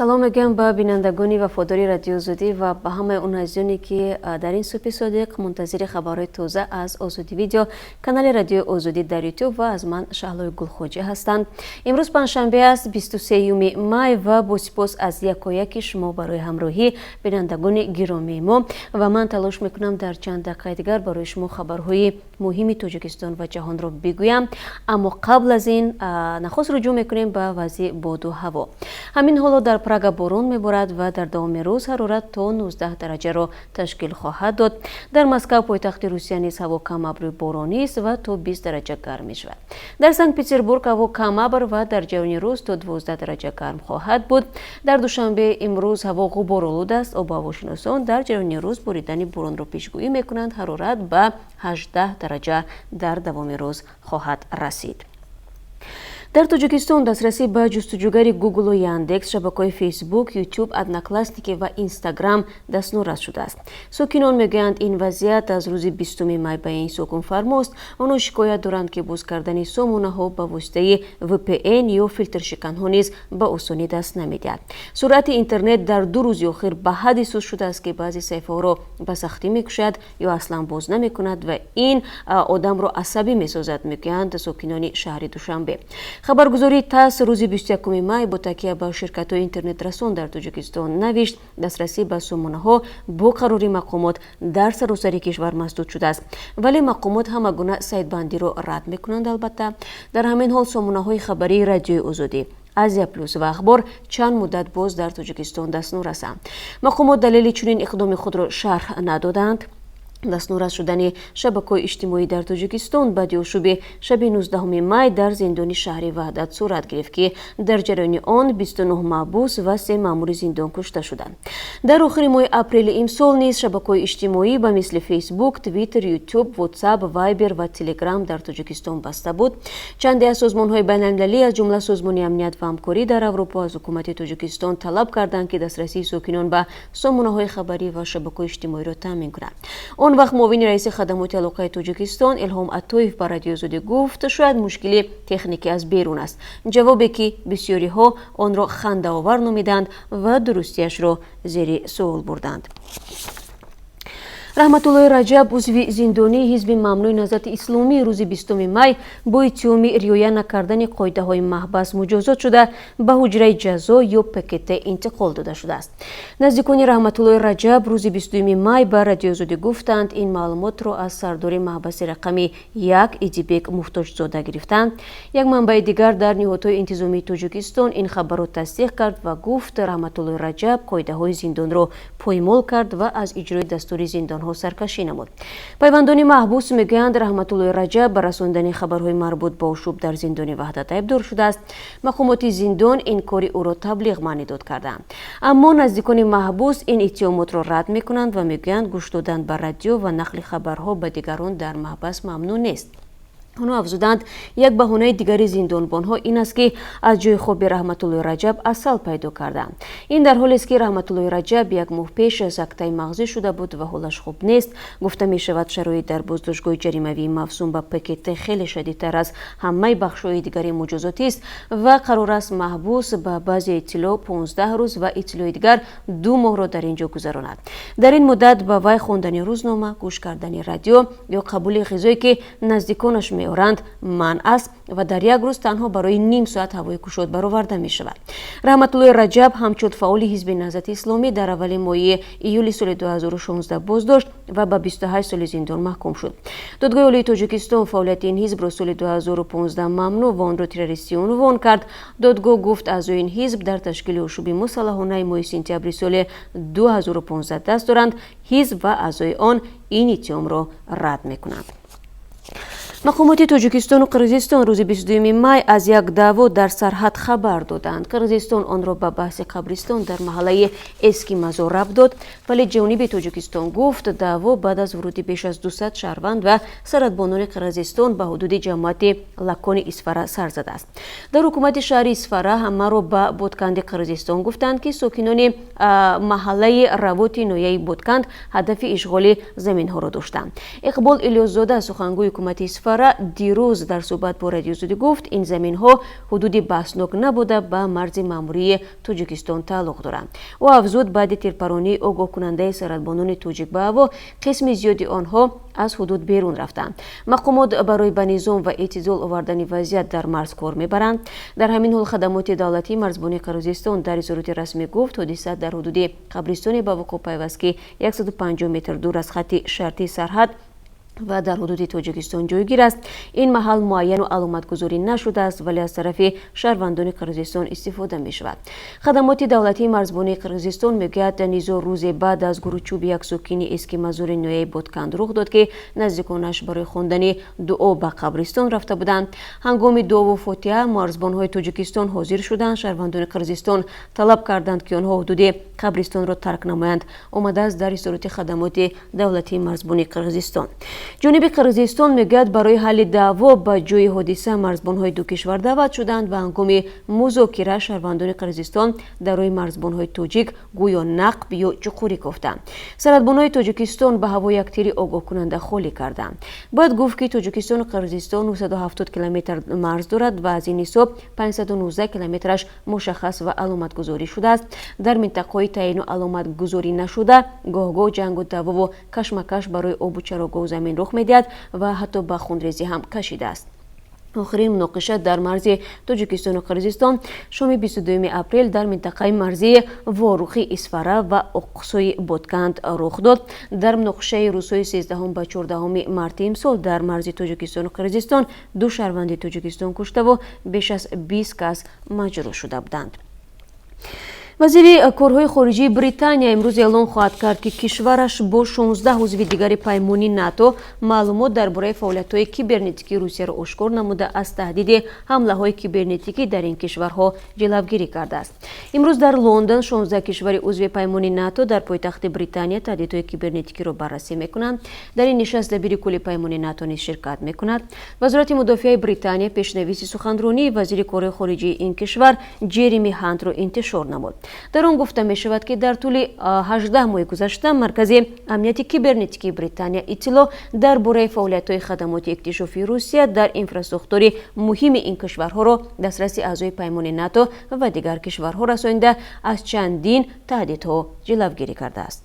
Салом мегӯям ба бинандагони вафодори Радиои Озодӣ ва ба ҳамаи он азизоне, ки дар ин субҳи содиқ мунтазири хабарҳои тоза аз Озодӣ Видео, канали Радиои Озодӣ дар Ютуб ва аз ман, Шаҳлои Гулхоҷа, ҳастанд. Имрӯз панҷшанбе аст, 23-юми май, ва бо сипос аз якояки шумо барои ҳамроҳӣ, бинандагони гиромии мо. Ва ман талош мекунам дар чанд дақиқаи дигар барои шумо хабарҳои муҳими Тоҷикистон ва ҷаҳонро бигӯям. Аммо қабл аз ин нахуст руҷӯъ мекунем ба вазъи боду ҳаво. Ҳамин ҳоло дар Прага борон меборад ва дар давоми рӯз ҳарорат то 19 дараҷаро ташкил хоҳад дод. Дар Москав, пойтахти Русия, низ ҳаво камабру боронист ва то 20 дараҷа гарм мешавад. Дар Санкт Петербург ҳаво камабр ва дар ҷараёни рӯз то 12 дараҷа гарм хоҳад буд. Дар Душанбе имрӯз ҳаво ғуборолуд аст. Обу ҳавошиносон дар ҷараёни рӯз боридани боронро пешгӯӣ мекунанд. Ҳарорат ба 18 дараҷа дар давоми рӯз хоҳад расид. Дар Тоҷикистон дастрасӣ ба ҷустуҷӯгари Гуглу Яндекс, шабакаҳои Фейсбук, Ютуб, Одноклассники ва Инстаграм дастнорас шудааст. Сокинон мегӯянд, ин вазъият аз рӯзи 20-уми май ба ин сӯ ҳукмфармост. Онҳо шикоят доранд, ки боз кардани сомонаҳо ба воситаи VPN ё филтршиканҳо низ ба осонӣ даст намедиҳад. Суръати интернет дар 2 рӯзи охир ба ҳадди суст шудааст, ки баъзе саҳифаҳоро ба сахтӣ мекушад ё аслан боз намекунад ва ин одамро асабӣ месозад, мегӯянд сокинони шаҳри Душанбе. Хабаргузории ТАСС рӯзи 21 май бо такя ба ширкатҳои интернетрасон дар Тоҷикистон навишт, дастрасӣ ба сомонаҳо бо қарори мақомот дар саросари кишвар масдуд шудааст, вале мақомот ҳама гуна сайтбандиро рад мекунанд. Албатта, дар ҳамин ҳол сомонаҳои хабарии Радиои Озодӣ, Азия Плюс ва Ахбор чанд муддат боз дар Тоҷикистон дастнорасанд. Мақомот далели чунин иқдоми худро шарҳ надоданд. Дастнорас шудани шабакаҳои иҷтимоӣ дар Тоҷикистон баъди ошӯби шаби 19 май дар зиндони шаҳри Ваҳдат сурат гирифт, ки дар ҷараёни он 29 маҳбус ва се маъмури зиндон кушта шуданд. Дар охири моҳи апрели имсол низ шабакаҳои иҷтимоӣ ба мисли Фейсбук, Твиттер, Ютуб, Ватсап, Вайбер ва Телеграм дар Тоҷикистон баста буд. Чанде аз созмонҳои байналмилалӣ, аз ҷумла Созмони амният ва ҳамкорӣ дар Аврупо, аз ҳукумати Тоҷикистон талаб карданд, ки дастрасии сокинон ба сомонаҳои хабарӣ ва шабакаҳои иҷтимоиро таъмин кунанд. Он вақт муовини раиси хадамоти алоқаи Тоҷикистон Илҳом Атоев ба Радиои Озодӣ гуфт, шояд мушкили техникӣ аз берун аст, ҷавобе ки бисёриҳо онро хандаовар номиданд ва дурустияшро зери суол бурданд. Раҳматуллои Раҷаб, узви зиндонии ҳизби мамнӯи Наҳзати Исломӣ, рӯзи 20-уми май бо иттиҳоми риоя накардани қоидаҳои маҳбас муҷозот шуда, ба ҳуҷраи ҷазо ё ПКТ интиқол дода шудааст. Наздикони Раҳматуллои Раҷаб рӯзи 22-юми май ба Радиои Озодӣ гуфтанд, ин маълумотро аз сардори маҳбаси рақами 1 Идибек Муҳтоҷзода гирифтанд. Як манбаи дигар дар ниҳодҳои интизомии Тоҷикистон ин хабарро тасдиқ кард ва гуфт, Раҳматуллои Раҷаб қоидаҳои зиндонро поймол кард ва аз иҷрои дастури зиндонҳо саркашӣ намуд. Пайвандони маҳбус мегӯянд, Раҳматуллои Раҷаб ба расондани хабарҳои марбут ба ошӯб дар зиндони Ваҳдат айбдор шудааст. Мақомоти зиндон ин кори ӯро таблиғ маънидод карданд, аммо наздикони маҳбус ин иттиҳомотро рад мекунанд ва мегӯянд, гӯш додан ба радио ва нақли хабарҳо ба дигарон дар маҳбас мамнӯъ нест. Онҳо афзуданд, як баҳонаи дигари зиндонбонҳо ин аст, ки аз ҷои хоби Раҳматуллои Раҷаб асал пайдо карданд. Ин дар ҳолест, ки Раҳматуллои Раҷаб як моҳ пеш сактаи мағзӣ шуда буд ва ҳолаш хуб нест. Гуфта мешавад, шароит дар боздоштгоҳи ҷаримавии мавсум ба ПКТ хеле шадидтар аз ҳамаи бахшҳои дигари муҷозотист ва қарор аст маҳбус ба баъзе иттилоъ 15 рӯз ва иттилои дигар 2 моҳро дар ин ҷо гузаронад. Дар ин муддат ба вай хондани рӯзнома, гӯш кардани радио ё қабули ғизое, ки наздиконаш меоранд, манъ аст ва дар як рӯз танҳо барои ним соат ҳавои кушод бароварда мешавад. Раҳматуллои Раҷаб ҳамчун фаъоли ҳизби Наҳзати Исломӣ дар аввали моҳи июли соли 2016 боздошт ва ба 28 соли зиндон маҳкум шуд. Додгоҳи Олии Тоҷикистон фаъолияти ин ҳизбро соли 2015 мамнӯъ ва онро террористӣ унвон кард. Додгоҳ гуфт, аъзои ин ҳизб дар ташкили ошӯби мусаллаҳонаи моҳи сентябри соли 2015 даст доранд. Ҳизб ва аъзои он ин иттиҳомро рад мекунанд. Мақомоти Тоҷикистону Қирғизистон рӯзи 22 май аз як даъво дар сарҳад хабар доданд. Қирғизистон онро ба баҳси қабристон дар маҳаллаи Эски Мазор рабт дод, вале ҷониби Тоҷикистон гуфт, даъво баъд аз вуруди беш аз 200 шаҳрванд ва сарҳадбонони Қирғизистон ба ҳудуди ҷамоати Лакони Исфара сар задааст. Дар ҳукумати шаҳри Исфара ҳамаро ба Ботканди Қирғизистон гуфтанд, ки сокинони маҳаллаи Равоти ноҳияи Ботканд ҳадафи ишғоли заминҳоро доштанд. Иқбол Илёсзода, сухангӯи ҳукумати Исфара, Исфара дирӯз дар суҳбат бо Радиои Озодӣ гуфт, ин заминҳо ҳудуди баҳснок набуда, ба марзи маъмурии Тоҷикистон тааллуқ доранд. Ӯ афзуд, баъди тирпаронии огоҳкунандаи сарҳадбонони тоҷик ба ҳаво, қисми зиёди онҳо аз ҳудуд берун рафтанд. Мақомот барои ба низом ва эътидол овардани вазъият дар марз кор мебаранд. Дар ҳамин ҳол хадамоти давлатии марзбонии Қирғизистон дар изҳороти расмӣ гуфт, ҳодиса дар ҳудуди қабристоне ба вуқӯъ пайваст, ки 150 метр дур аз хатти шартии сарҳад ва дар ҳудуди Тоҷикистон ҷойгир аст. Ин маҳал муайяну аломатгузорӣ нашудааст, вале аз тарафи шаҳрвандони Қирғизистон истифода мешавад. Хадамоти давлатии марзбонии Қирғизистон мегӯяд, низоъ рӯзе баъд аз гуручӯби як сокини Эски Мазори ноҳияи Ботканд рух дод, ки наздиконаш барои хондани дуо ба қабристон рафта буданд. Ҳангоми дуову фотиҳа марзбонҳои Тоҷикистон ҳозир шуданд. Шаҳрвандони Қирғизистон талаб карданд, ки онҳо ҳудуди қабристонро тарк намоянд, омадааст дар изҳороти хадамоти давлатии марзбонии Қирғизистон. Ҷониби Қирғизистон мегӯяд, барои ҳалли даъво ба ҷои ҳодиса марзбонҳои ду кишвар даъват шуданд ва ҳангоми музокира шаҳрвандони Қирғизистон дар роҳи марзбонҳои тоҷик гӯё нақб ё чуқурӣ кофтанд. Сарҳадбонҳои Тоҷикистон ба ҳаво як тири огоҳкунанда холӣ карданд. Бояд гуфт, ки Тоҷикистону Қирғизистон 970 километр марз дорад ва аз ин ҳисоб 519 километраш мушаххас ва аломатгузорӣ шудааст. Дар минтақаҳои таъину аломатгузорӣ нашуда гоҳ-гоҳ ҷангу даъвову кашмакаш барои обу чарогоҳу замин рух медиҳад ва ҳатто ба хунрезӣ ҳам кашидааст. Охирин муноқиша дар марзи Тоҷикистону Қирғизистон шоми 22 апрел дар минтақаи марзии Ворухи Исфара ва Оқсои Ботканд рух дод. Дар муноқишаи рӯзҳои 13 ба 14 марти имсол дар марзи Тоҷикистону Қирғизистон ду шаҳрванди Тоҷикистон куштаву беш аз 20 кас маҷрӯҳ шуда буданд. Вазири корҳои хориҷии Британия имрӯз эълон хоҳад кард, ки кишвараш бо 16 узви дигари паймони НАТО маълумот дар бораи фаъолиятҳои кибернетикии Русияро ошкор намуда, аз таҳдиди ҳамлаҳои кибернетикӣ дар ин кишварҳо ҷилавгирӣ кардааст. Имрӯз дар Лондон 16 кишвари узви паймони НАТО дар пойтахти Британия таҳдидҳои кибернетикиро баррасӣ мекунанд. Дар ин нишаст дабири кулли паймони НАТО низ ширкат мекунад. Вазорати мудофиаи Британия пешнависи суханронии вазири корҳои хориҷии ин кишвар Ҷереми Ҳантро интишор намуд. Дар он гуфта мешавад, ки дар тӯли 18 моҳи гузашта Маркази амнияти кибернетикии Британия иттилоъ дар бораи фаъолиятҳои хадамоти иктишофии Русия дар инфрасохтори муҳими ин кишварҳоро дастраси аъзои паймони НАТО ва дигар кишварҳо расонида, аз чандин таҳдидҳо ҷилавгирӣ кардааст.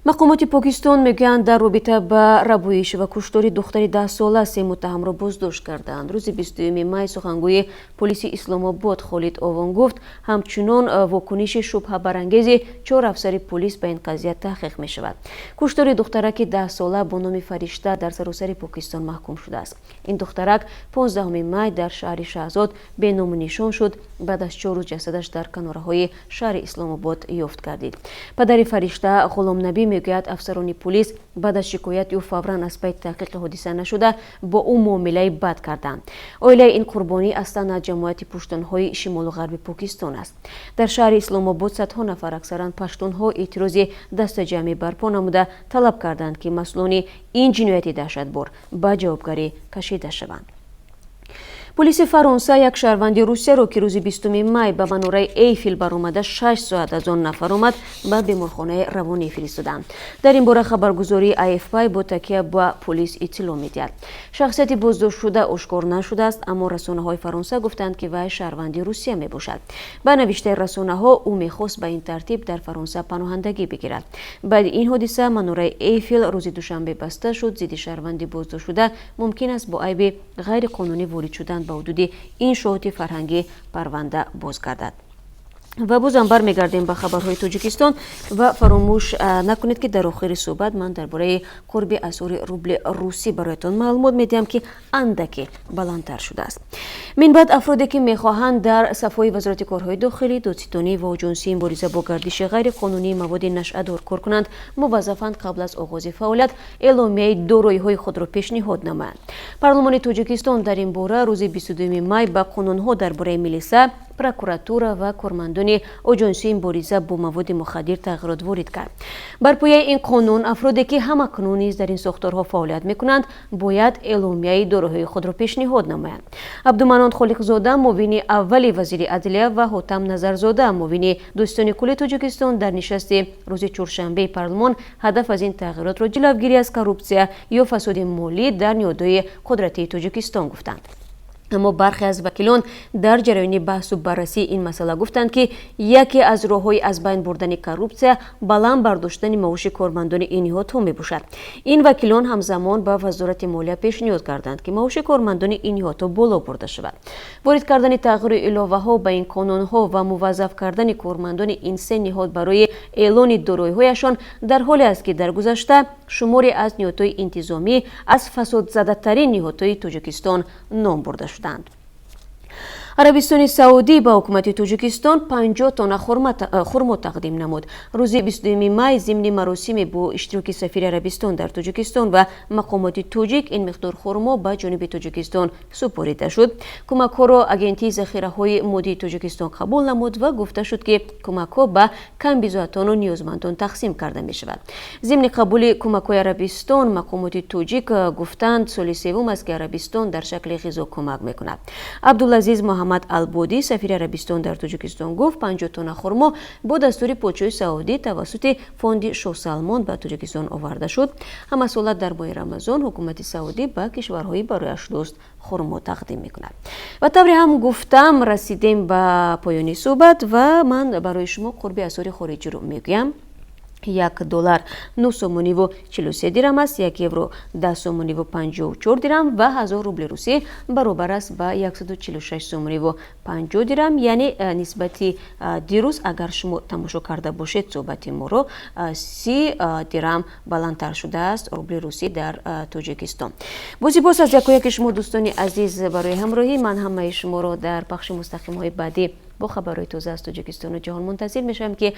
Мақомоти Покистон мегӯянд, дар робита ба рабоиш ва куштори духтари 10-сола се муттаҳамро боздошт кардаанд. Рӯзи 22 май сухангӯи полиси Исломобод Холид Овон гуфт, ҳамчунон вокуниши шубҳабарангези чор афсари полис ба ин қазия таҳқиқ мешавад. Куштори духтараки 10-сола бо номи Фаришта дар саросари Покистон маҳкум шудааст. Ин духтарак 15 май дар шаҳри Шаҳзод беному нишон шуд. Баъд аз 4 рӯз ҷасадаш дар канораҳои шаҳри Исломобод ёфт гардид. Падари Фаришта Ғуломнабӣ мегӯяд, афсарони полис баъд аз шикояти ӯ фавран аз пайи таҳқиқи ҳодиса нашуда, бо ӯ муомилаи бад карданд. Оилаи ин қурбонӣ аслан аз ҷамоати пуштунҳои шимолу ғарби Покистон аст. Дар шаҳри Исломобод садҳо нафар, аксаран паштунҳо, эътирози дастаҷамъӣ барпо намуда, талаб карданд, ки масъулони ин ҷинояти даҳшатбор ба ҷавобгарӣ кашида шаванд. Полиси Фаронса як шаҳрванди Русияро, ки рӯзи 20 май ба манораи Эйфел баромада, 6 соат аз он нафаромад, ба беморхонаи равонӣ фиристоданд. Дар ин бора хабаргузории АФП бо такя ба полис иттилоъ медиҳад. Шахсияти боздоштшуда ошкор нашудааст, аммо расонаҳои Фаронса гуфтанд, ки вай шаҳрванди Русия мебошад. Ба навиштаи расонаҳо, ӯ мехост ба ин тартиб дар Фаронса паноҳандагӣ бигирад. Баъди ин ҳодиса манораи Эйфел рӯзи душанбе баста шуд. Зидди шаҳрванди боздоштшуда мумкин аст бо айби ғайриқонунӣ ворид шудан ба ҳудуди иншооти фарҳангӣ парванда боз гардад. Ва бозам бармегардем ба хабарҳои Тоҷикистон ва фаромӯш накунед, ки дар охири суҳбат ман дар бораи қурби асъори рубли русӣ бароятон маълумот медиҳам, ки андаке баландтар шудааст. Минбаъд афроде, ки мехоҳанд дар сафҳои Вазорати корҳои дохилӣ, додситонӣ ва оҷонсии мубориза бо гардиши ғайриқонунии маводи нашъадор кор кунанд, муваззафанд қабл аз оғози фаъолият эъломияи дороиҳои худро пешниҳод намоянд. Парлумони Тоҷикистон дар ин бора рӯзи 22 май ба қонунҳо дар бораи милиса Прокуратура ва кормандони Оҷонсии мубориза бо маводи мухаддир тағйирот ворид кард. Бар пояи ин қонун, афроде ки ҳамакнун низ дар ин сохторҳо фаъолият мекунанд, бояд эъломияи дороиҳои худро пешниҳод намоянд. Абдуманон Холиқзода, муовини аввали вазири адлия, ва Ҳотам Назарзода, муовини додситони кулли Тоҷикистон, дар нишасти рӯзи чоршанбеи парлумон ҳадаф аз ин тағйиротро ҷилавгирӣ аз коррупсия ё фасоди молӣ дар ниҳодҳои қудратии Тоҷикистон гуфтанд. Аммо бархе аз вакилон дар ҷараёни баҳсу баррасии ин масъала гуфтанд, ки яке аз роҳҳои аз байн бурдани коррупсия баланд бардоштани маоши кормандони ин ниҳодҳо мебошад. Ин вакилон ҳамзамон ба Вазорати молия пешниҳод карданд, ки маоши кормандони ин ниҳодҳо боло бурда шавад. Ворид кардани тағйиру иловаҳо ба ин қонунҳо ва муваззаф кардани кормандони ин се ниҳод барои эълони дороиҳояшон дар ҳоле аст, ки дар гузашта шуморе аз ниҳодҳои интизомӣ аз фасодзадатарин ниҳодҳои Тоҷикистон ном бурда шуданд. Арабистони Саудӣ ба ҳукумати Тоҷикистон 50 тонна хурмо тақдим намуд. Рӯзи 22 май зимни маросиме бо иштироки сафири Арабистон дар Тоҷикистон ва мақомоти тоҷик ин миқдор хурмо ба ҷониби Тоҷикистон супорида шуд. Кӯмакҳоро Агентии захираҳои моддии Тоҷикистон қабул намуд ва гуфта шуд, ки кӯмакҳо ба камбизоатону ниёзмандон тақсим карда мешавад. Зимни қабули кӯмакҳои Арабистон мақомоти тоҷик гуфтанд, соли севум аст, ки Арабистон дар шакли ғизо кӯмак мекунад. Абдулазиз Муҳаммад Албодӣ, сафири Арабистон дар Тоҷикистон, гуфт, 50 тонна хурмо бо дастури подшоҳи Саудӣ тавассути фонди Шоҳ Салмон ба Тоҷикистон оварда шуд. Ҳамасола дар моҳи Рамазон ҳукумати Саудӣ ба кишварҳои барояш дӯст хурмо тақдим мекунад. Ва тавре ҳам гуфтам, расидем ба поёни суҳбат ва ман барои шумо қурби асъори хориҷиро мегӯям. 1 доллар 9 сомониву 43 дирам аст, 1 евро 10 сомониву 54 дирам ва 1000 рубли русӣ баробар аст ба 146 сомониву 50 дирам. Яъне нисбати дирӯз, агар шумо тамошо карда бошед суҳбати моро, 30 дирам баландтар шудааст рубли русӣ дар Тоҷикистон. Боз сипос аз якояки шумо, дӯстони азиз, барои ҳамроҳӣ. Ман ҳамаи шуморо дар пахши мустақимҳои баъдӣ бо хабарҳои тоза аз Тоҷикистону ҷаҳон мунтазир мешавем, ки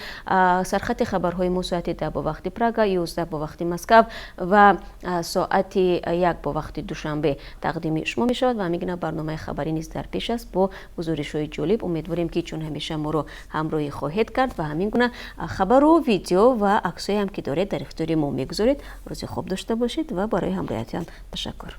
сархати хабарҳои мо соати 10 бо вақти Прага, 11 бо вақти Москав ва соати 1 бо вақти Душанбе тақдими шумо мешавад. Ва ҳамин гуна барномаи хабарӣ низ дар пеш аст бо гузоришҳои ҷолиб. Умедворем, ки чун ҳамеша моро ҳамроҳӣ хоҳед кард ва ҳамин гуна хабару видео ва аксҳоеам ки доред, дар ихтиёри мо мегузоред. Рӯзи хуб дошта бошед ва барои ҳамроҳиятон ташаккур.